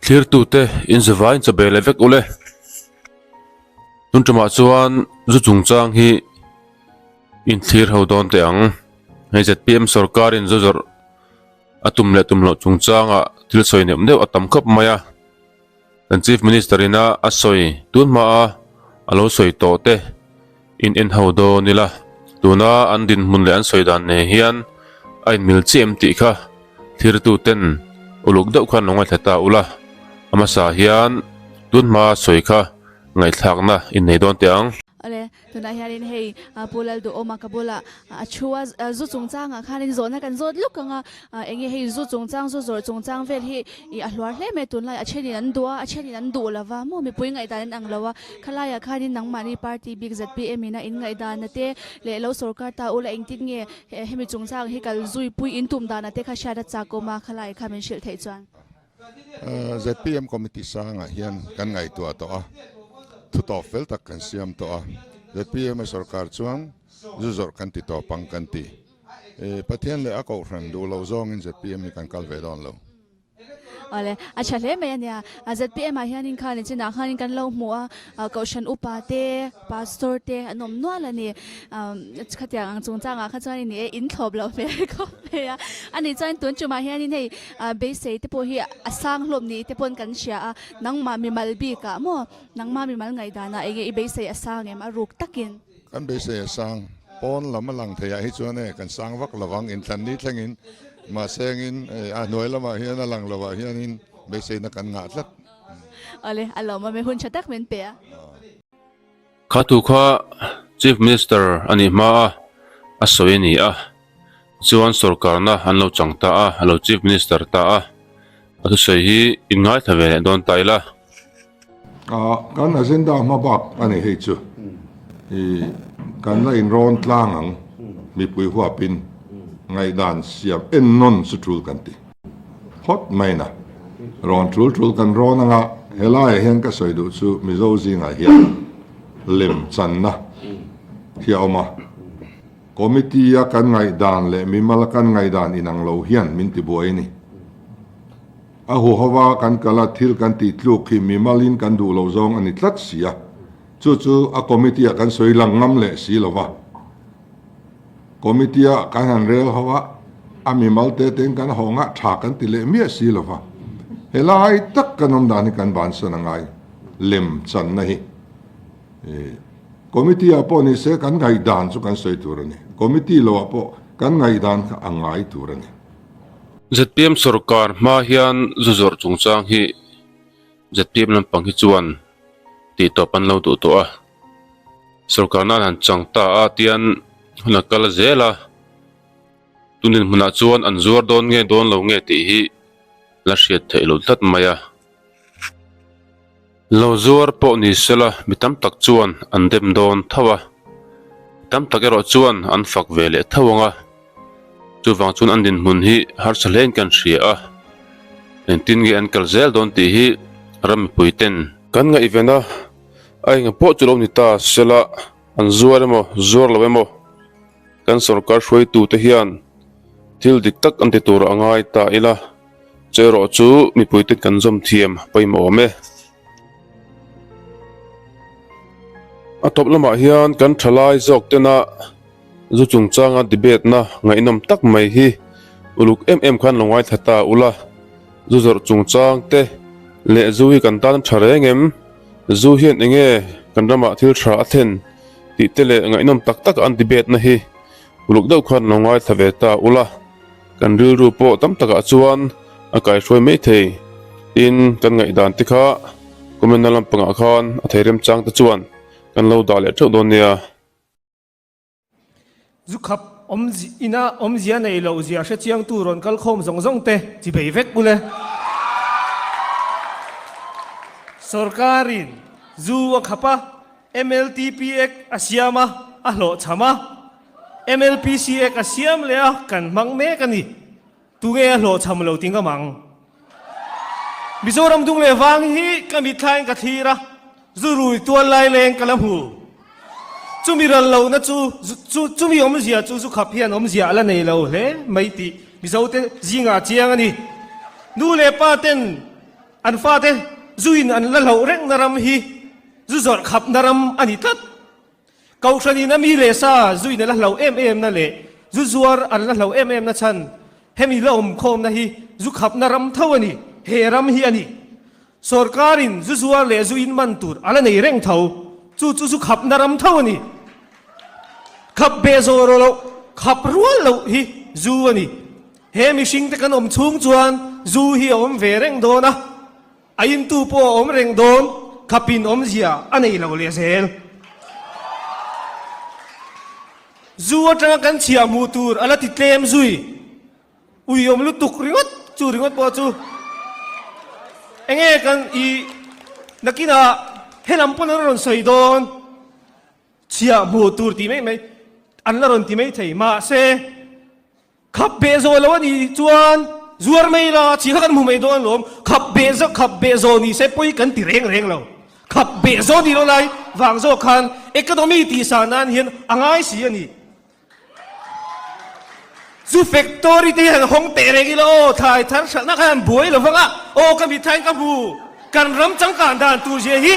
Thlirtute in zavaiin chaw be leh vek ule. Tun tumah chuan zu chungchang hi in thlir ho dawn teh ang. Hei zpm sorkarin zu zawrh a tum leh tum loh chungchangah thil sawi neuh neuh a tam khawp mai a. Kan Chief Minister ina a sawi tun hmaa a lo sawi tawh te in en ho dawn ila. Tuna an dinhmun leh an sawi dan nen hian a inmil chiah em tih kha thirtu ten uluk deuh khan lo ngaithla ta ula. A hmasa hian tun hmaa sawi kha ngaihthlakna in nei dawn teh ang. Awle, tunah hianin hei Pu Lalduhawma ka bulah a thu a, zu chungchangah khanin zawhna kan zawt luk ang a, enge hei zu chungchang, zu zawrh chungchang vel hi ih a hluar hle mai tunlai a thenin an duh a, a thenin an duh lo va, maw mipui ngaihdan an ang lo a, khalaiah khanin nangmahni party bik zpm ina in ngaihdanna te leh lo sorkar ta ula engtin nge hemi chungchang hi kal zui pui in tum dana te kha hriat a chak awm a, khalai kha min hrilh theih chuan. Zpm Committee sangah hian kan ngaihtuah tawh a, thu tawp fel tak kan siam tawh a. Zpm a sorkar chuan zu zawrh kan ti tawp ang kan ti. Pathian leh a kohhran duh loh zawngin zpm hi kan kal ve dawn lo. Awle, a tha hle mai a nia. Zpm ah hianin kha nichinah khanin kan lo hmu a, kohhran upa te, Pastor te an awm nual a ni. Khatiang ang chungchangah kha chuan ni e, in thlawp loh hmel khawp mai a. A nih chuan tun tumah hianin hei beisei te pawh hi a sang hlawm ni te pawn kan hria a, nangmah mimal bikah maw, nangmah mimal ngaihdanah enge i beisei a sang em a ruk takin? Kan beisei a sang, pawn lam a lang theiah hi chuan e kan sang vak lovang, inthlan ni thlengin mahse engin a hnuai lamah hian a lang lovah hianin beiseina kan ngah tlat. Awle, a lawmawm e, hun tha tak min pe a. Kha thu kha Chief Minister a nih hma a, a sawi a ni a. Chuan sorkarna an lo chang ta a, a lo Chief Minister ta a. A thusawi hi in ngaithla ve leh dawn ta ila. Kan agenda hma bak a ni hei chu. Kan la inrawn tlang ang mipui huapin ngaihdan siam ennawn chu tul kan ti. Phawt mai na. Rawn tul tul kan rawn anga helaiah hian ka sawi duh chu Mizo zingah hian lem channa hi a awm a. Committee a kan ngaihdan leh mimal a kan ngaihdan inang lo hian min ti buai a ni. A huhova kan kal a thil kan tih tluk hi mimalin kan duh lo zawng a ni tlat si a. Chu chu a committee ah kan sawi lang ngam leh si lo va. Committee a kan han rel ho a, a mimal te tein kan hawng a, tha kan ti leh miah si lo va. Helai tak kan awm dan hi kan bansan a ngai, lem channa hi. Committee ah pawh ni se kan ngaihdan chu kan sawi tur a ni. Committee lo ah pawh kan ngaihdan kha a ngai tur a ni. Zpm sorkar hma hian zu zawrh chungchang hi zpm lampang hi chuan tihtawp an lo duh tawh a. Sorkar nan han chang ta a tian hun a kal zel a, tun dinhmunah chuan an zuar dawn nge dawn lo nge tih hi la hriat theih loh tlat mai a. Lo zuar pawh ni sela mi tam tak chuan an dem dawn tho a, mi tam tak erawh chuan an fak ve leh tho ang a, chuvang chuan an dinhmun hi harsa hlein kan hria a, engtin nge an kal zel dawn tih hi ram mipui ten kan ngaihven a. A enga pawh chu lo ni ta sela an zuar emaw zuar lo emaw kan sorkar hruaitute hian thil dik tak an ti tur a ngai ta ila chu erawh chu mipuite kan zawm thiam pawimawh awm e. A tawp lamah hian kan thalai zawk tena zu chungchanga debate na ngaihnawm tak mai hi uluk em em khan lo ngaithla ta ula zu zawrh chungchang te leh zu hi kan tan tha reng em? Zu hian enge kan ramah thil tha a thlen tih te leh ngaihnawm tak tak an debate na hi uluk deuh khan lo ngaithla ve ta ula, kan rilru pawh tam takah chuan a kaihruai mai thei. Tin, kan ngaihdan te kha comment na lampangah khan a thei remchang te chuan kan lo dah leh theuh dawn nia. Zu khap ina awmzia nei loh zia hre chiangtu rawn kal khawm zawng zawng te chi bei vek ule. Sorkarin zu a khap a, MLTP Act a siam a, a hlawhchham a, MLPC Act a siam leh a, kan hmang mek a ni. Tunge a hlawhchham lo ti ngam ang? Mizoram dung leh vang hi ka mitthlain ka thlir a, zu rui tual lai leng ka la hmu. Chumi ral lohna chu, chu, chumi awmzia chu zu khap hian awmzia a la nei lo hle mai tih Mizote zingah a chiang a ni. Nu leh pa ten. An fate zuin an la hloh rengna ram hi zu zawrh khapna ram a ni tlat. Kohhranin a mi leh sa zuin a la hloh em emna leh zu zuar an la hloh em emna chhan hemi la awmkhawmna hi zu khapna ram tho a ni, he ram hi a ni. Sorkarin zu zuar leh zu in man tur a la nei reng tho, chu chu zu khapna ram tho a ni. Khap beh zawh rawh loh, khap rual loh hi zu a ni. He mihringte kan awm chhung chuan zu hi a awm ve reng dawn a, a intu pawh a awm reng dawn, khapin awmzia a nei lo leh zel. Zu atanga kan chhiah hmuh tur a la ti tlem zui. Ui awm lutuk ringawt chu ringawt pawh chu enge kan i nakinah helam pawn an rawn sawi dawn chhiah hmuh tur tih mai mai an la rawn ti mai thei mahse khap beh zawh lo a nih chuan zuar mai la chhi kha kan hmu mai dawn alawm khap beh zawh khap beh zawh ni se pawi kan ti reng reng lo khap beh zawh ni lo lai vang zawk khan economy tih san nan hian a ngai si a ni. Zu factory te hian hawng teh reng ila aw, thlai thar hralhna kha han buai lo vang a, aw ka mithlain ka hmu, kan ram changkan dan tur zia hi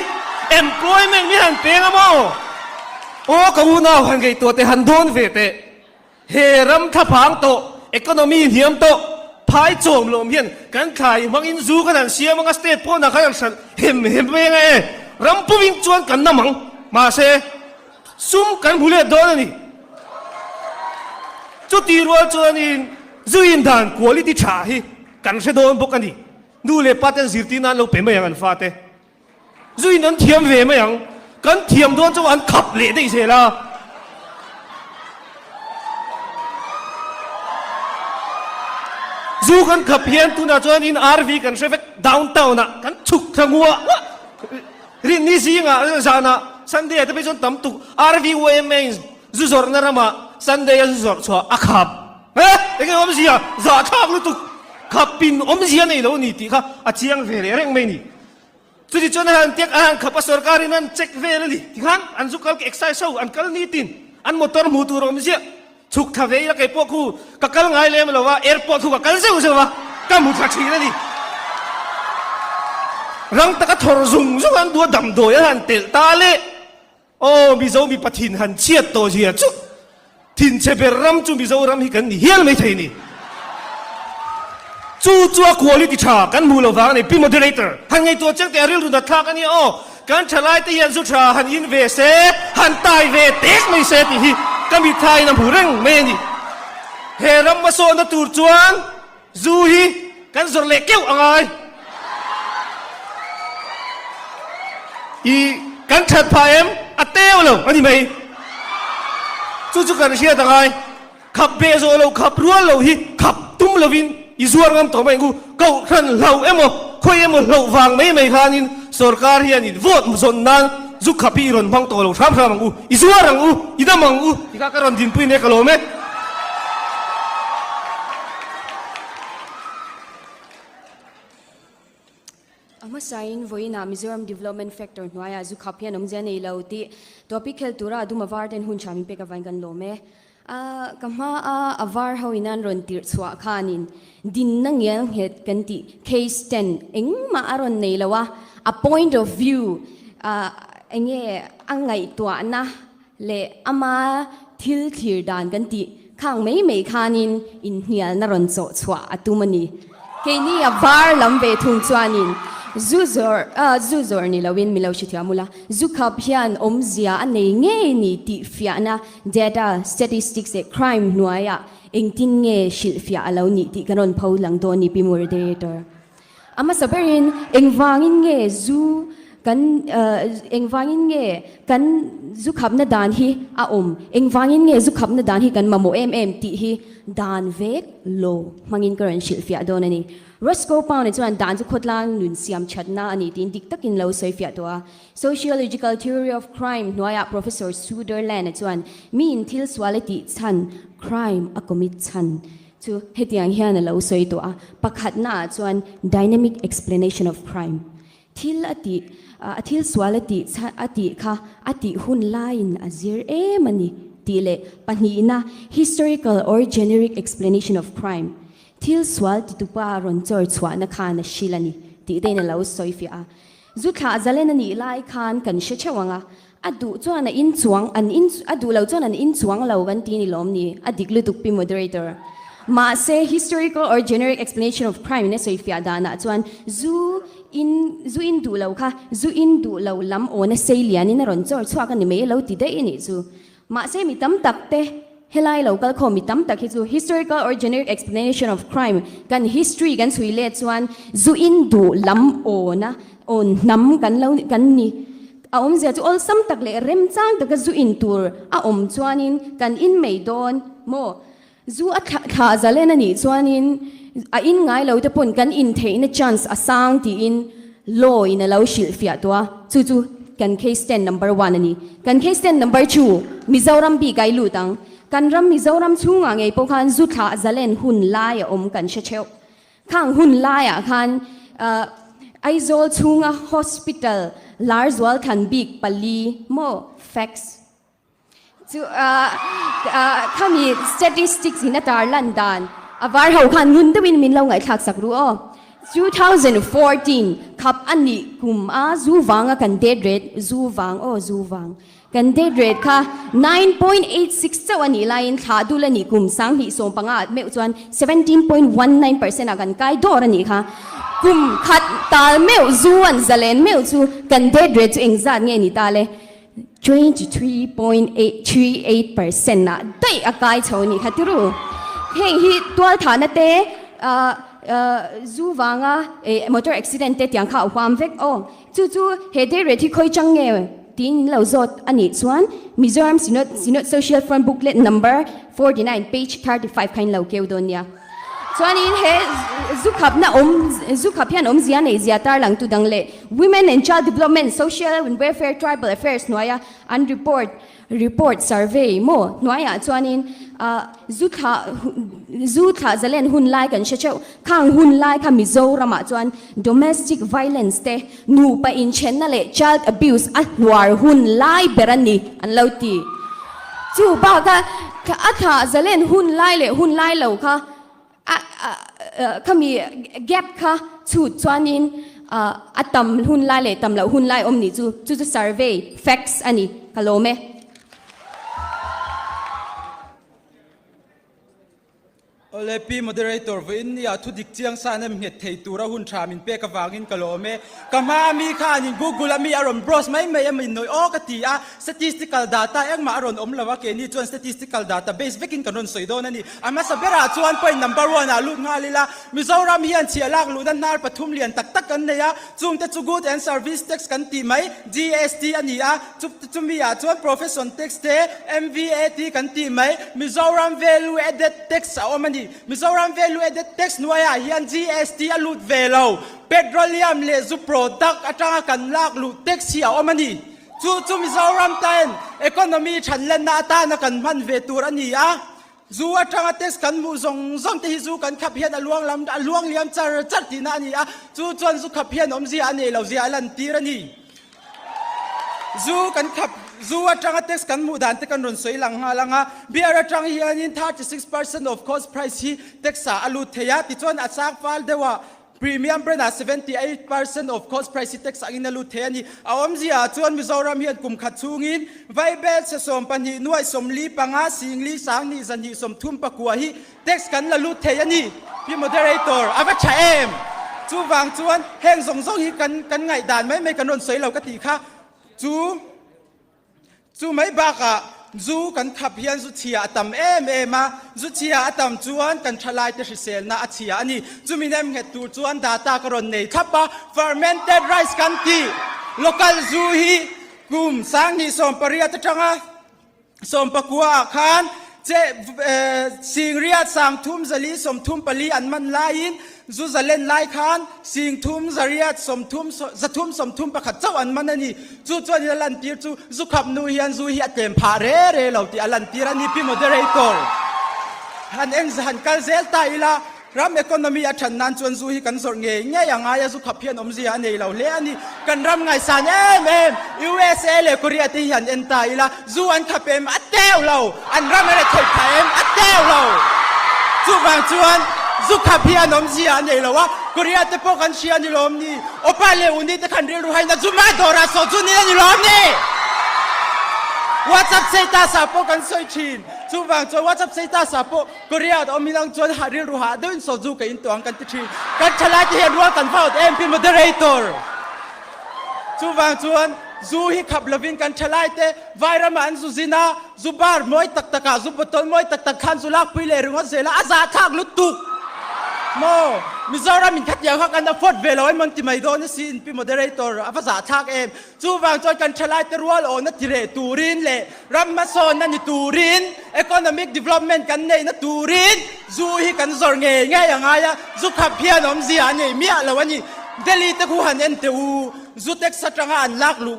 employment mi han peng a maw? Aw ka unau han ngaihtuah teh han dawn ve teh, he ram thlaphang tawh, economy hniam tawh, phai chawm lawm hian kan thlai hmangin zu kan han siam anga state pawnah khan han hralh hem hem mai anga e, ram puming chuan kan nam ang, mahse. Sum kan hmu let dawn a ni. Chuti rual chuanin zu indan quality tha hi kan hre dawn bawk a ni. Nu leh pa ten zirtir nan lo pe mai ang an fate. Zu in an thiam ve mai ang. Kan thiam dawn chu an khap leh daih zel a. Zu kan khap hian tunah chuan in RV kan hre vek downtown ah kan chhuk thla nguah nguah. Rinni zingah zanah Sunday ah te phei chuan tam tuk RVYMA in zu zawrhna ramah Sunday a zu zawrh chhuah a khap he enge awmzia zahthlak lutuk khapin awmzia nei lo ni tih kha a chiang ve leh reng mai ni. Chuti chuan a han tiak a han khap a sorkarin an check vel a ni tikhan an zu kal excise ho an kal nitin an motor hmuh tur awmzia Chhuk thla ve ila kei pawh khu ka kal ngai lem lo a, airport khu ka kal zeuh zeuh a, ka hmu thla thin a ni. Rang taka thawr zung zung an duh a, damdawi an han telh ta le. Aw Mizo mipa thin han chhiat tawh zia chu thinchhe ber ram chu Mizoram hi kan ni hial mai thei ni. Chu chu a quality tha kan hmuh lo vang a ni. Pi Moderator, han ngaihtuah chiang teh a rilru nat thlak a nia aw. Kan thalai te hian zu tha han in ve se, han tai ve tek mai se tih hi ka mitthaiin a hmu reng mai a ni. He ram hmasawnna tur chuan zu hi kan zawrh leh keuh a ngai. I kan that phah em? A teu lo a ni mai. Chu chu kan hriat a ngai. Khap beh zawh loh, khap rual loh hi khap tum lovin i zuar ngam tawh mai ang u. Kohhran hlauh emaw, khawi emaw hlauh vang mai mai khanin sorkar hianin vote zawn nan zu khap hi i rawn hmang tawh lo hram hram ang u, i zuar ang u, i dam ang u ti kha ka rawn dinpui nia ka lawm e. A hmasain vawiinah Mizoram Development Factor hnuaiah zu khap hian awmzia nei lo tih topic khel tura a dum a var ten hun tha min pek avangin kan lawm e. A ka hma a a var ho in an rawn tirh chhuah khanin dinna ngial nghet kan tih case ten engmah a rawn nei lo a, a point of view enge a ngaihtuahna leh ama thil thlir dan kan tih khang mai mai khanin inhnialna rawn chawh chhuah a tum a ni. Keini a var lam ve thung chuanin zu zawrh, zu zawrh ni loin mi lo hrethiam ula, zu khap hian awmzia a nei ngei ni tih fiahna data, statistics leh crime hnuaiah engtin nge hrilhfiah a lo nih tih kan rawn pho lang dawn ni Pi Moderator. A hmasa berin engvangin nge zu kan engvangin nge kan zu khapna dan hi a awm, engvangin nge zu khapna dan hi kan mamawh em em tih hi dan vek lo hmangin ka rawn hrilhfiah dawn a ni. Roscoe Pound-a chuan dan chu khawtlang nun siam thatna a ni tiin dik takin lo sawifiah tawh a. Sociological Theory of Crime hnuaiah Professor Sutherland-a chuan miin thil sual a tih chhan, crime a commit chhan, Chu hetiang hian a lo sawi tawh a, pakhatnaah chuan dynamic explanation of crime, thil a tih, a thil sual a tih a tih kha a tih hun laiin a zir em a ni tih leh pahnihna historical or generic explanation of crime, thil sual titupa rawn chawr chhuahna khan a hrilh a ni. tih te in a lo sawi fiah a. Zu thlah zalen a nih lai khan kan hre theuh ang a, a duh chuan a in chuang an in a duh lo chuan an in chuang lo kan ti ni lawm ni? A dik lutuk pi Moderator. Mahse historical or generic explanation of crime in a sawi fiah danah chuan zu in zu in duh lo kha zu in duh lo lam awna sei lianin a rawn chawr chhuak a ni mai a lo ti daih a nih chu. Mahse mi tam tak te helai lo kal khawm mi tam tak hi chu historical or generic explanation of crime kan history kan chhui let chuan zu in duh lam awna awn hnam kan lo kan ni. A awmzia chu awlsam tak leh remchang taka zu in tur a awm chuanin kan in mai dawn maw? Zu a thlah zalen a nih chuanin a in ngai lo te pawn kan in theihna chance a sang tiin law in a lo hrilh fiah tawh a, chu chu kan case stand number one a ni. Kan case stand number two, Mizoram bik a i lut ang. Kan ram Mizoram chhungah ngei pawh khan zu thlah zalen hun lai a awm kan hre theuh. Khang hun laiah khan Aizawl chhunga hospital lar zual than bik pali maw facts Chu khami statistics in a tar lan dan a var ho khan ngun deuhin min lo ngaihthlak sak ru aw. 2014 khap a nih kum a zu vanga kan death rate zu vang aw zu vang kan death rate kha 9.86 chauh a nih laiin thla dul a nih kum 2015 ah meuh chuan 17.19 percent ah kan kai dawr a nih kha. Kum khat tal meuh zu an zalen meuh chu kan death rate chu engzat nge ni ta le? 23.38 percent ah daih a kai chho a nih kha tiru. Heng hi tualthahna te, zu vanga motor accident te tiang kha a huam vek aw. Chu chu he day rate hi khawi chang nge tiin in lo zawt a nih chuan Mizoram Synod Synod Social Front booklet number 49 page 35 kha in lo keu dawn nia. Chuanin he zu khapna awm zu khap hian awmzia neih zia tarlang tu dang leh Women and Child Development, Social and Welfare, Tribal Affairs hnuaia an report report survey maw hnuaiah chuanin zu thlah zu thlah zalen hun lai kan hre theuh. Khang hun lai kha Mizoramah chuan domestic violence te, nupa inthenna leh child abuse a hnuar hun lai ber a ni an lo ti. Chu baka a thlah zalen hun lai leh hun lai lo kha a khami gap kha chhut chuanin a tam hun lai leh tam loh hun lai awm nih chu chu chu survey facts a ni ka lawm e. Awle Pi Moderator, vawiin nia thu dik chiang sa nem nghet thei tura hun tha min pek avangin ka lawm e. Ka hma ami khan in Google ami a rawn browse mai mai em in nawi aw ka ti a, statistical data engmah a rawn awm lo a, keini chuan statistical data base vekin kan rawn sawi dawn a ni. A hmasa berah chuan point number one ah lut nghal ila, Mizoram hian chhiah lak luhna hnar pathum lian tak tak kan nei a, chungte chu Good and Service Tax kan tih mai, GST a ni a, Chumi ah chuan Profession Tax te, MVAT kan tih mai, Mizoram Value Added Tax a awm a ni. Mizoram Value Added Tax hnuaiah hian GST a lut ve lo. Petroleum leh zu product atanga kan lak luh tax hi a awm a ni. Chu chu Mizoram tan economy thanlenna atana kan hman ve tur a ni a. Zu atanga tax kan hmuh zawng zawng te hi zu kan khap hian a luang lam a luang liam char char tihna a ni a, chu chuan zu khap hian awmzia a nei lo zia a lantir a ni. Zu kan khap zu atanga tax kan hmuh dan te kan rawn sawi lang nghal ang a, beer atang hianin 36 percent of cost price hi tax ah a lut thei a, tichuan a sang fal deuh ah Premium brand ah 78 percent of cost price hi tax angin a lut thei a ni. A awmzia ah chuan Mizoram hian kum khat chhungin Vaibel chhe 12 nuai 40 panga 10 sanghnih zahnih 30 pakua hi tax kan la lut thei a ni. Pi Moderator, a va tha em? Chuvang chuan heng zawng zawng hi kan kan ngaihdan mai mai kan rawn sawi lo ka tih kha chu. Chu mai bakah zu kan khap hian zu chhia a tam em em a, zu chhia a tam chuan kan thalaite hriselna a chhia a ni. Chumi nem nghet tur chuan data ka rawn nei thlap a, fermented rice kan tih local zu hi kum 2018 atanga 19 ah khan che singriat 30 zali 34 an man laiin Zu zalen lai khan 30 zariat 30 331 chauh an man a ni. Chu chuan in a lantir chu zu khap nu hian zu hi a tlem phah re re lo tih a lantir a ni. Pi Moderator, han eng han kal zel ta ila, ram economy a that nan chuan zu hi kan zawrh ngei ngei a ngai a, zu khap hian awmzia a nei lo hle a ni. Kan ram ngaihsan em em USA leh Korea te hi han en ta ila, zu an khap em? A teuh lo! An ram a rethei phah em? A teuh lo! Chuvang chuan. Zu khap hi an awmzia a nei lo a, Korea te pawh kan hria a ni lawm ni? Opa leh Uni te khan rilru hain a zu mah dawrah soju nin a ni lawm ni? WhatsApp status ah pawh kan sawi thin. Chuvang chuan WhatsApp status ah pawh Korea ah awm inang chuan hah rilru hah deuhin soju ka in tuang kan ti thin. Kan thalai te hian rual kan va awt em pi moderator. Chuvang chuan zu hi khap lovin kan thalai te Vairamah an zu zin a, zu bar mawi tak takah zu bottle mawi tak tak khan zu lakpui leh ringawt zel a, a zahthlak lutuk maw? Mizoram in khatiang kha kan afford ve lo emaw an ti mai dawn a si inpi moderator a va zahthlak em? Chuvang chuan kan thalaite rual awhna ti reh turin leh ram hmasawnna ni turin economic development kan neihna turin zu hi kan zawrh ngei ngei a ngai a, zu khap hian awmzia a nei miah lo a ni. Delhi te khu han en teh u, zu tax atanga an lak luh.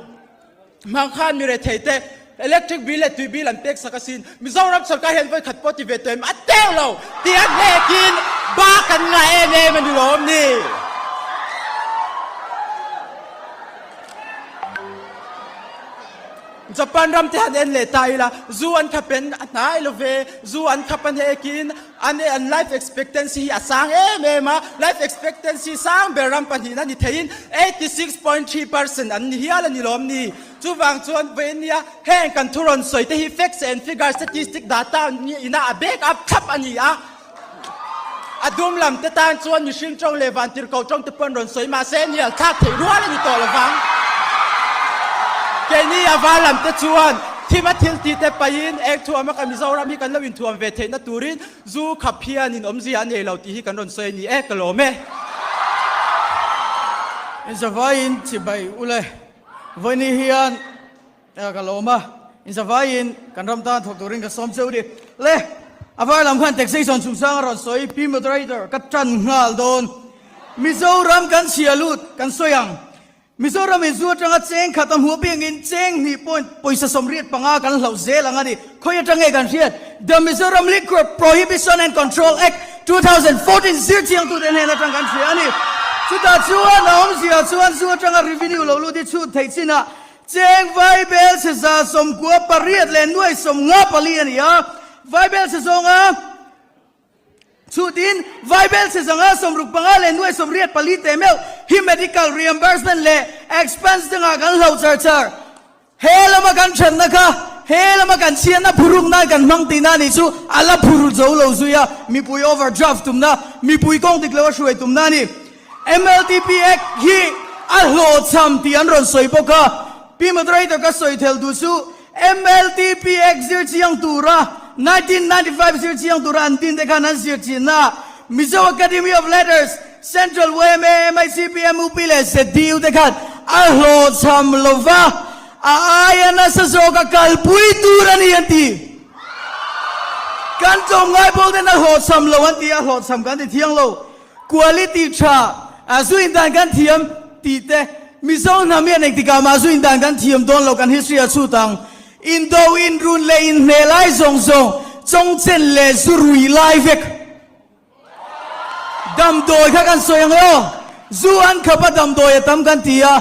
Hmang khan mi rethei te electric bill leh tui bill an pek sak asin. Mizoram sorkar hian vawi khat pawh ti ve tawh em? A teuh lo! Ti a hnekin ba kan ngah em em a ni lawm ni? Japan ram te han en leh ta ila, zu an khap en a hnai lo ve, zu an khap a hnekin an an life expectancy hi a sang em em a, life expectancy sang ber ram pahnihna ni theiin 86.3 percent an ni hial a ni lawm ni. Chuvang chuan vawiin nia heng kan thu rawn sawi te hi facts and figures statistic data ina a back up thlap a ni a. A dum lam te tan chuan mihring tawng leh vantirhkoh tawng te pawh an rawn sawi mahse hnial thlak theih rual a ni tawh lovang. Keini a var lam te chuan thim a thil tih te pahin eng thuam a kan Mizoram hi kan lo inthuam ve theihna turin zu khap hian in awmzia a nei lo tih hi kan rawn sawi a ni e, ka lawm e. Inzavaiin chibai ule vawiini hian Ka lawm a, inzavaiin kan ram tan thawk turin ka sawm cheu ni. Le, a var lam khan taxation chungchang a rawn sawi, Pi Moderator, ka tan nghal dawn. Mizoram kan chhia lut, kan sawi ang. Mizoram in zu atanga cheng khat a hmuh apiangin cheng hnih point pawisa 85 kan hlauh zel ang a ni. Khawi atang nge kan hriat? The Mizoram Liquor Prohibition and Control Act, 2014 zir chiangtute hnen atang kan hria a ni. Chutah chuan a awmzia chuan zu atanga revenue lo lut hi chhut theih chinah Cheng Vaibel chhe 98 leh nuai 54 a ni a, Vaibel chhe zawnga chhutin Vaibel chhe 165 leh nuai 84 teh meuh hi medical reimbursement leh expense dangah kan hloh char char. He lama kan thatna kha he lama kan chhiatna phuruk nan kan hmang tihna a nih chu a la phur zo lo zui a, mipui overdraft tumna, mipui kawng dik lo a hruai tumna a ni. MLTP Act hi a hlawhchham tih an rawn sawi bawk a, Pi Moderator ka sawi thel duh chu MLTP Act zir chiang tura 1995 zir chiang tura an din te khan an zir chinna Mizo Academy of Letters, Central yma, MICP, MUP leh ZDU te khan a hlawhchham lova a aia nasa zawk a kalpui tur a ni an ti. Kan tlawmngai pawl ten a hlawhchham lo an ti a, hlawhchham kan ti thiang lo. Quality tha a zu indan kan thiam tih te, Mizo hnam hian engtikah mah zu indan kan thiam dawn lo kan history a chhut ang. Indo, inrun leh inhne lai zawng zawng, chawngchen leh zu rui lai vek. Damdawi kha kan sawi ang e aw, zu an khap a damdawi a tam kan ti a,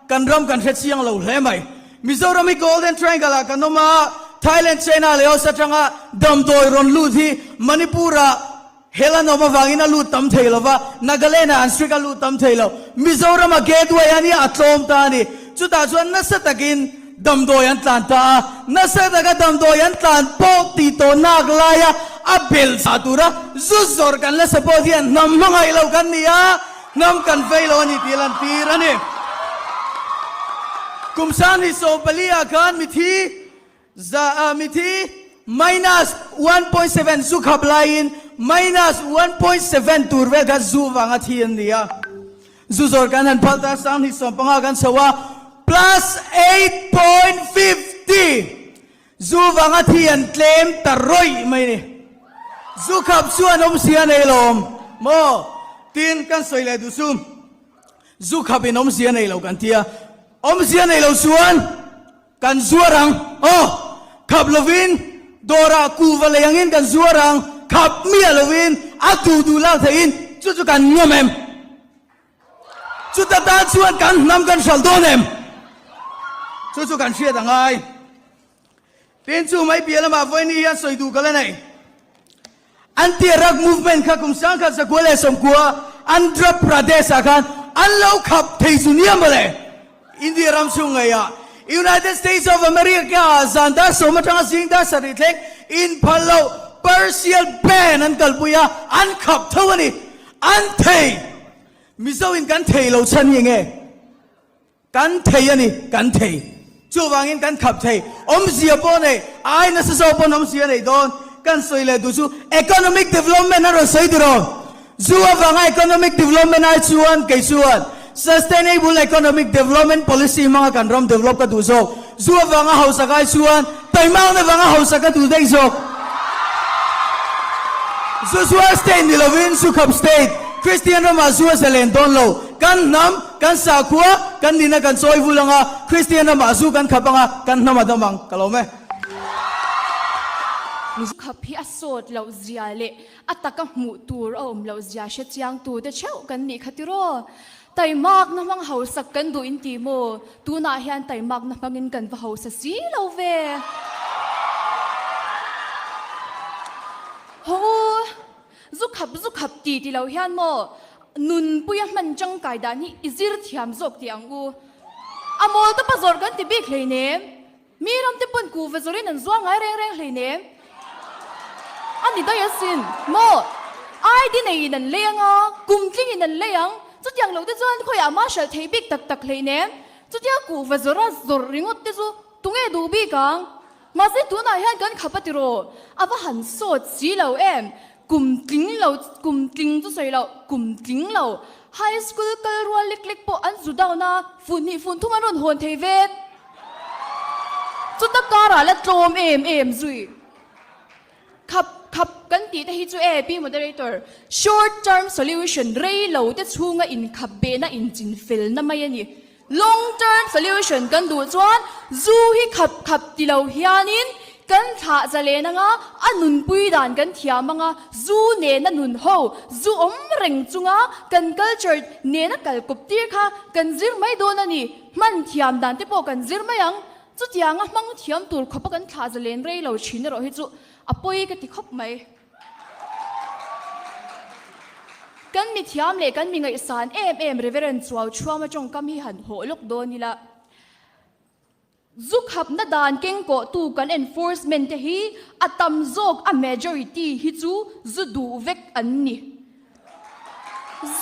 kan ram kan hre chiang lo hle mai. Mizoram hi Golden Triangle ah kan awm a, Thailand, China leh Aus atanga damdawi rawn lut hi Manipur ah Hel an awm avangin a lut tam thei lo va, Nagaland-ah an strict a lut tam thei lo. Mizoram-a gateway a nia a tlawm ta a ni. Chutah chuan nasa takin damdawi an tlan ta a, nasa taka damdawi an tlan pawh tih tawh nak laia a bel chah tura zu zawrh kan la support hian hnam hmangaih lo kan ni a, hnam kan vei lo a ni tih a lantir a ni. Kum 2014 ah khan mithi Za a mithi minus 1.7 zu khap laiin minus 1.7 tur vel kha zu vanga thi an ni a. Zu zawr kan han phal ta 2015 kan chho a plus 8.50 zu vanga thi an tlem ta rawih mai ni. Zu khap chu an awm si a nei lawm maw? Tin kan sawi leh duh chu zu khap in awmzia nei lo kan ti a, awmzia nei lo chuan Kan zuar ang, aw, khap lovin dawrah kuhva lei angin kan zuar ang, khap miah lovin a duh duh lak theihin chu chu kan ngam em? Chuta tan chuan kan hnam kan hralh dawn em? Chu chu kan hriat a ngai. Tin chu mai piah lamah vawiin hi hian sawi duh ka la nei. Anti-Drug Movement kha kum 1990 Andhra Pradesh ah khan an lo khap thei chu nia mawle. India ram chhung ngeiah United States of America ah zan dar sawm atanga zing dar sarih thleng inphal loh partial ban an kalpui a, an khap tho a ni. An thei! Mizo in kan thei lo chhan hi enge? Kan thei a ni, kan thei. Chuvangin kan khap thei. Awmzia pawh nei, a ai nasa zawk pawn awmzia nei dawn. Kan sawi leh duh chu economic development a rawn sawi tiraw? Zu avanga economic development ai chuan kei chuan sustainable economic development policy hmanga kan ram develop ka duh zawk. Zu avanga hausak ai chuan taimakna vanga hausak ka duh daih zawk. Zu zuar state ni lovin zu khap state, Kristian ramah zu a zalen dawn lo. Kan hnam, kan sakhua, kan nihna kan chawi vul anga, Kristian ramah zu kan khap anga, kan hnam a dam ang. Ka lawm e. Zu khap hi a sawt loh zia leh a taka hmuh tur a awm loh zia hre chiang tu te theuh kan nih kha tiraw? Taimakna hmang hausak kan duh in ti maw? Tunah hian taimakna hmangin kan va hausa si lo ve. Haw u, zu khap zu khap ti ti lo hian maw nunpuia hman tangkai dan hi i zir thiam zawk tih ang u. A mawl tawpa zawrh kan ti bik hleinem. Mi ram te pawn kuhva zawrin an zuar ngai reng reng hleinem. A ni daih asin maw? ID neiin an lei anga, kum tlingin an lei ang. Chutiang loh te chuan khawiah mah hralh thei bik tak tak hleinem. Chutia kuhva zawra zawrh ringawt te chu tunge duh bik ang? Mahse tunah hian kan khap a tiraw? A va han sawt si lo em? Kum tling lo, kum tling chu sawi loh, kum tling lo. High school kal rual lek lek pawh an zu down a, fun hnih fun thum an rawn hawn thei vek. Chuta karah la tlawm em em zui. Khap khap kan tih te hi chu e Pi Moderator, short term solution rei lo te chhunga inkhap behna inchinfelna mai a ni. Long term solution kan duh chuan zu hi khap khap ti lo hianin kan thlah zalen anga a nunpui dan kan thiam anga zu nena nun ho, zu awm reng chunga kan culture nena kal kawp tir kha kan zir mai dawn a ni. Hman thiam dan te pawh kan zir mai ang. Chutianga hmang thiam tur khawpa kan thlah zalen rei lo thin erawh hi chu a pawi ka ti khawp mai. Kan mi thiam leh kan mi ngaihsan em em Reverend Chuau Chhuama tawngkam hi han hawh lawk dawn ila. Zu khapna dan kengkawhtu kan enforcement te hi a tam zawk a majority hi chu zu duh vek an ni.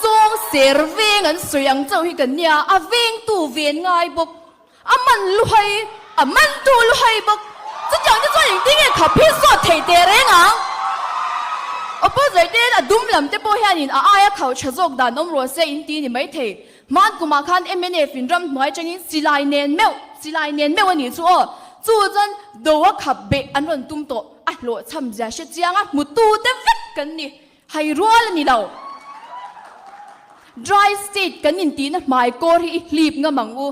Zawng ser veng an sawi ang chauh hi kan nia, a vengtu ven ngai bawk, a man luhai, a mantu luhai bawk. Chutiang te chuan engtin nge khap hi zawt thei teh reng ang? Opposer ten a dum lam te pawh hianin a aia khauh tha zawk dan awm rawh se in ti ni maithei. Hman kumah khan mnf in ramhnuai tangin silai nen meuh, silai nen meuh a nih chu aw. Chu chuan do a khap beh an rawn tum tawh, a hlawhchham zia hre chiang a, hmutu te vek kan ni. Hai rual a ni lo. Dry state kan intihna hmai kawr hi i hlip ngam ang u.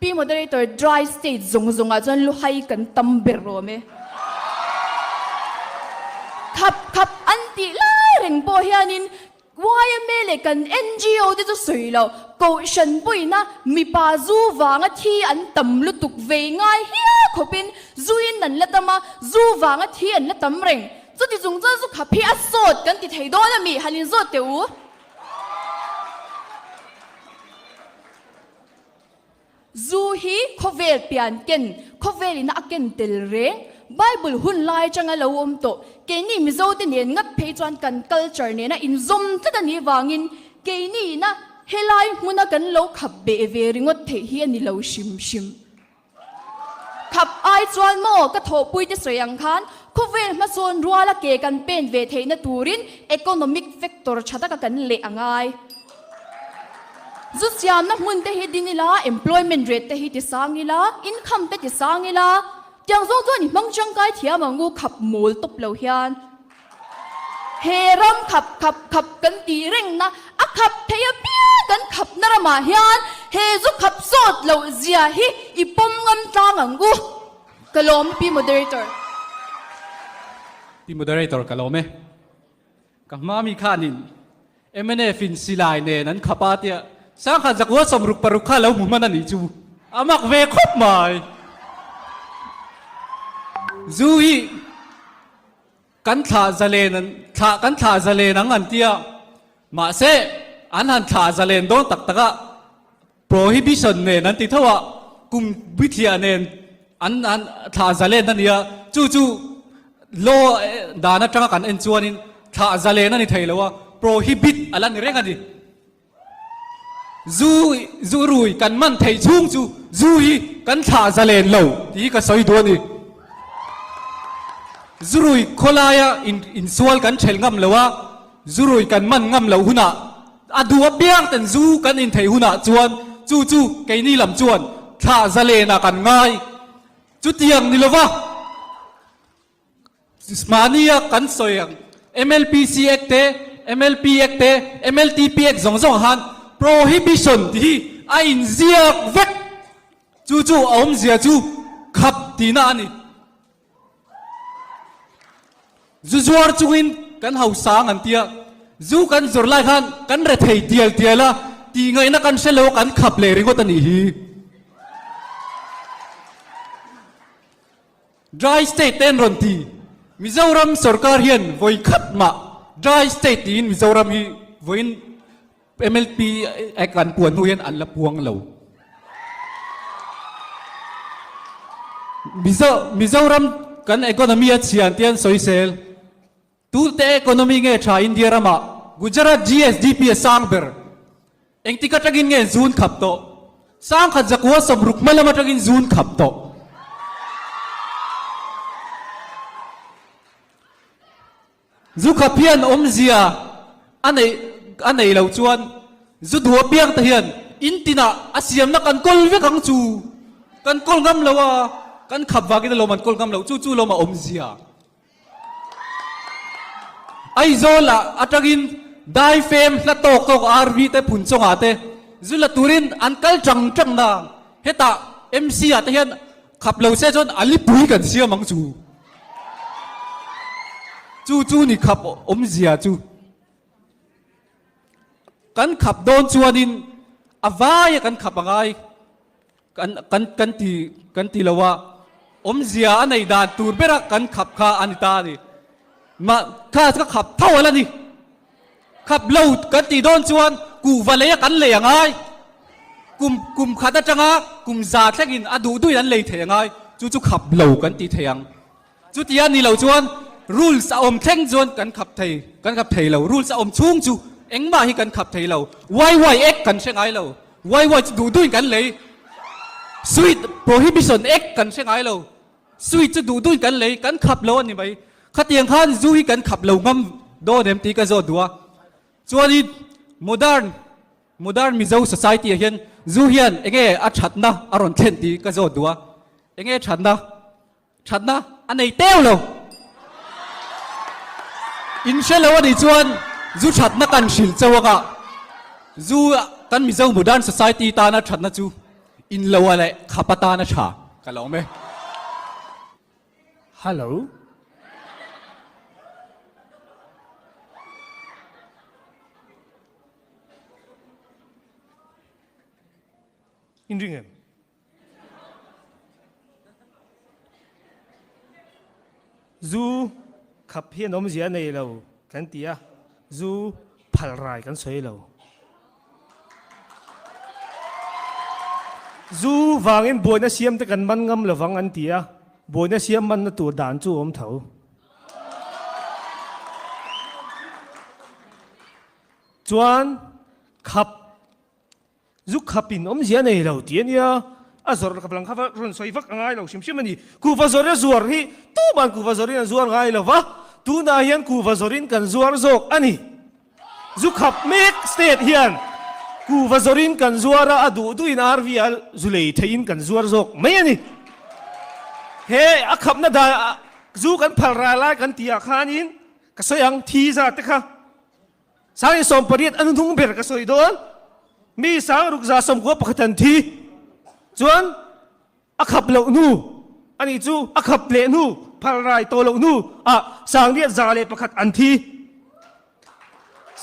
Pi Moderator, dry state zawng zawngah chuan luhai kan tam ber rawm e. Khap khap an tih lai reng pawh hianin yma leh kan NGO te chu sawi lo. Kohhran pawina mipa zu vanga thi an tam lutuk vei ngai hial khawpin zuin an la tam a, zu vanga thi an la tam reng. Chuti chung chuan zu khap hi a sawt kan ti thei dawn a mi? Han inzawt teh u. Zu hi khawvel pian ken, khawvel ina a ken tel reng, Bible hun lai atanga lo awm tawh. Keini Mizo te nen ngat phei chuan kan culture nena inzawm tlat a nih vangin keini ina helai hmuna kan lo khap beh ve ringawt theih hi a ni lo hrim hrim. Khap ai chuan maw ka thawhpui te sawi ang khan khawvel hmasawn ruala ke kan pen ve theihna turin economic factor tha taka kan leh a ngai. Zu siamna hmun te hi din ila, employment rate te hi ti sang ila, income te ti sang ila, tiang zawng chuan i hmang tangkai thiam ang u khap mawl tawp lo hian. He ram khap khap khap kan tih rengna a khap thei apiang kan khapna ramah hian he zu khap sawt loh zia hi i pawm ngam tlang ang u. Ka lawm Pi Moderator. Pi Moderator ka lawm e. Ka hma mi khanin mnf in silai nen an khap a tia Sangkhat zakua 66 kha lo hmu hman a nih chu a mak ve khawp mai. Zu hi. Kan thlah zalen an thlah kan thlah zalen ang an tia. Mahse, an han thlah zalen dawn tak tak a, prohibition nen an ti tho a, kum bithliah nen an han thlah zalen a nia. Chu chu law dan atanga kan en chuanin thlah zalen a ni thei lo a, prohibit a la ni reng a ni. Zu zu rui kan man theih chhung chu zu hi kan thlah zalen lo tih hi ka sawi duh a ni. Zu rui khawlaia in insual kan thelh ngam lo a, zu rui kan man ngam loh hunah a duh apiang ten zu kan in theih hunah chuan chu chu keini lam chuan thlah zalen ah kan ngai. Chutiang ni lova. Mahnia kan sawi ang MLPC Act te, MLP Act te, MLTP Act zawng zawng ah khan Prohibition tih hi a inziak vek. Chu chu a awmzia chu khap tihna a ni. Zu zuar chungin kan hausa ang an tia, zu kan zawrh lai khan kan rethei tial tial a, tihngaihna kan hre lo a kan khap leh ringawt a nih hi. Dry state te an rawn ti. Mizoram sorkar hian vawi khat mah dry state tiin Mizoram hi vawiin MLP Act an puan hnu hian an la puang lo. Mizo Mizoram kan economy a chhia an tia an sawisel. Tute economy nge tha India ramah Gujarat GSDP a sang ber. Engtik atangin nge zun khap tawh? Sangkhat zakua sawmruk hma lam atangin zun khap tawh. Zu khap hian awmzia a neih a neih loh chuan zu duh apiang te hian in tinah a siamna kan kawl vek ang chu. Kan kawl ngam lo a, kan khap vangin alawm an kawl ngam loh chu chu lawm a awmzia. Aizawl ah atangin daifem hla tawk tawk RV te phun chawngah te zu la turin an kal tang tang na hetah MC ah te hian khap lo se chuan a lipui kan siam ang chu. Chu chu ni khap awmzia chu. Kan khap dawn chuanin a vaia kan khap angai. Kan kan kan ti kan ti lo a, awmzia a nei dan tur bera kan khap kha a ni ta a ni. Mah kha ka khap tho a la ni. Khap lo kan tih dawn chuan kuhva lei a kan lei a ngai. Kum kum khat atanga kum za thlengin a duh duhin an lei thei a ngai. Chu chu khap lo kan ti thei ang. Chutia ni lo chuan rules a awm thleng chuan kan khap thei, kan khap thei lo. Rules a awm chhung chu engmah hi kan khap thei lo. YY Act kan hre ngai lo. YY chu duh duhin kan lei. Sweet Prohibition Act kan hre ngai lo. Sweet chu duh duhin kan lei, kan khap lo a ni mai. Khatiang khan zu hi kan khap lo ngam dawn em tih ka zawt duh a. Chuanin modern, modern Mizo society ah hian zu hian enge a thatna a rawn thlen tih ka zawt duh a. Enge thatna? Thatna a nei teu lo. In hre lo a nih chuan zu thatna kan hrilh chauh anga zu kan Mizo Modern Society tana thatna chu in lo a leh khap atana tha ka lo awm e. Hello. In ring em? Zu khap hian awmzia a nei lo kan ti a, zu phal rai kan sawi lo. Zu vangin buaina siam te kan man ngam lovang an ti a, buaina siam manna tur dan chu a awm tho. Chuan khap Zu khap in awmzia nei lo tih a nia, a zawrh ka lang kha va rawn sawi vak a ngai lo hrim hrim a ni. Kuhva zawrh a zuar hi tuman kuhva zawrhin an zuar ngai lo va, tunah hian kuhva zawrhin kan zuar zawk a ni. Zu khap mek state hian kuhva zawrhin kan zuar a, a duh duhin RV a zu lei theihin kan zuar zawk mai a ni. He a khapna dan zu kan phal ral lai kan tih ah khanin ka sawi ang thi zat te kha. Sangin 18 an hnung ber ka sawi dawn. Mi sang ruk za 90 pakhat an thi. Chuan a khap loh hnu ani chu a khap leh hnu phal rai tawh loh hnu ah sangriat za leh pakhat an thi.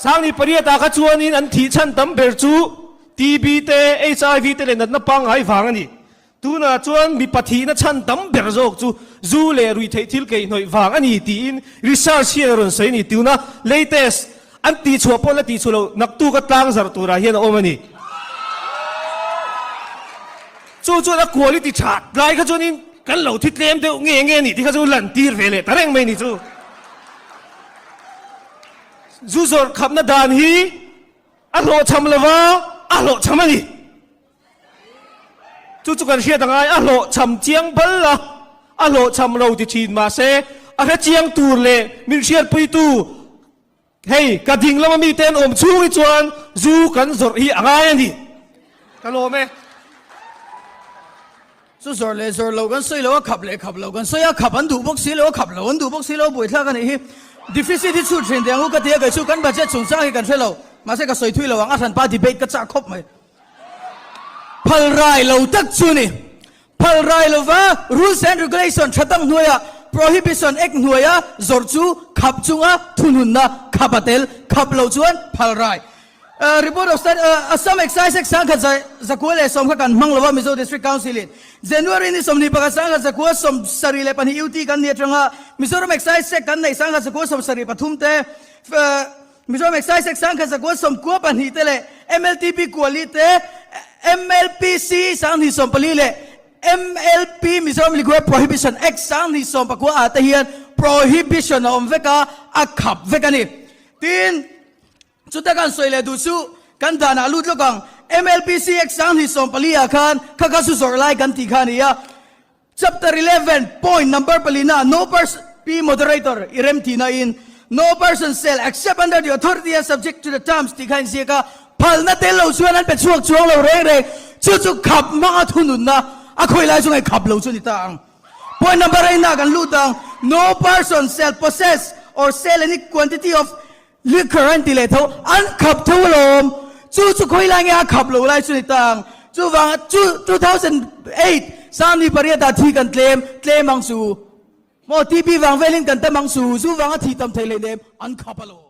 Sangni pariat ah kha chuanin an thih chhan tam ber chu TB te, HIV te leh natna pangngai vang a ni. Tunah chuan mipa thihna chhan tam ber zawk chu. Zu leh ruihtheih thil keihnawih vang a ni tiin research hian a rawn sawi a ni. Tuna latest an tihchhuah pawh la tihchhuah loh naktuk a tlang zarh turah hian a awm a ni. Chu chuan a quality that lai kha chuanin kan lo thi tlem deuh nge nge a nih tih kha chu lan tir ve leh ta reng mai a ni chu. Zu zawrh khapna dan hi a hlawhchham lova a hlawhchham a ni. Chu chu kan hriat angai, a hlawhchham chiang bal a, a hlawhchham lo ti thin mahse a hre chiang tur leh min hriatpuitu hei ka ding lama mite an awm chhung hi chuan zu kan zawrh hi a ngai a ni. Ka lawm e. Zu zawrh leh zawrh lo kan sawi lo a, khap leh khap lo kan sawi a, khap an duh bawk si lo a, khap lo an duh bawk si lo, buaithlak a nih hi. Deficit hi chhut thin teh ang u ka ti a, kei chu kan budget chungchang hi kan hre lo, mahse ka sawi thui lo ang, a hranpa debate ka chak khawp mai. Phal rai lo tak chu ni. Phal rai lova rules and regulation tha tak hnuaia Prohibition Act hnuaia zawrh chu khap chunga thununna khap a tel, khap loh chuan phal rai. Report of Study Assam Excise Act sangkhat zakua leh sawm kha kan hmang lova Mizo District Council in January ni 21 sangkhat zakua 72 UT kan ni atanga Mizoram Excise Act kan neih sangkhat zakua 73 te Mizoram Excise Act sangkhat zakua 92 te leh MLTP kuali te MLPC 2014 leh MLP Mizoram Liquor Prohibition Act 2019 ah te hian prohibition a awm vek a, a khap vek a ni. Tin, chuta kan sawi leh duh chu kan danah lut lawk ang. MLPC Act 2014 ah khan kha kha chu zawrh lai kan tih kha a ni a. Chapter 11, point number palina, No person, Pi Moderator, i rem tihna in, No person shall accept under the authority and subject to the terms tih kha inziak a, phalna tel lo chuan an pe chhuak chuang lo reng reng, chu chu khap hmanga thununna a khawi lai chu ngai khap lo chu ni ta ang. Point number eight na kan lut ang, No person shall possess or sell any quantity of Liquor an ti leh tho, an khap tho alawm. Chu chu khawi lai nge a khap lo lai chu ni ta ang. Chuvanga chu 2008 Sangni pariat ah thi kan tlem, tlem ang su. Maw TB vang velin kan tam ang su, zu vanga thi tam thei hleinem, an khap alawm.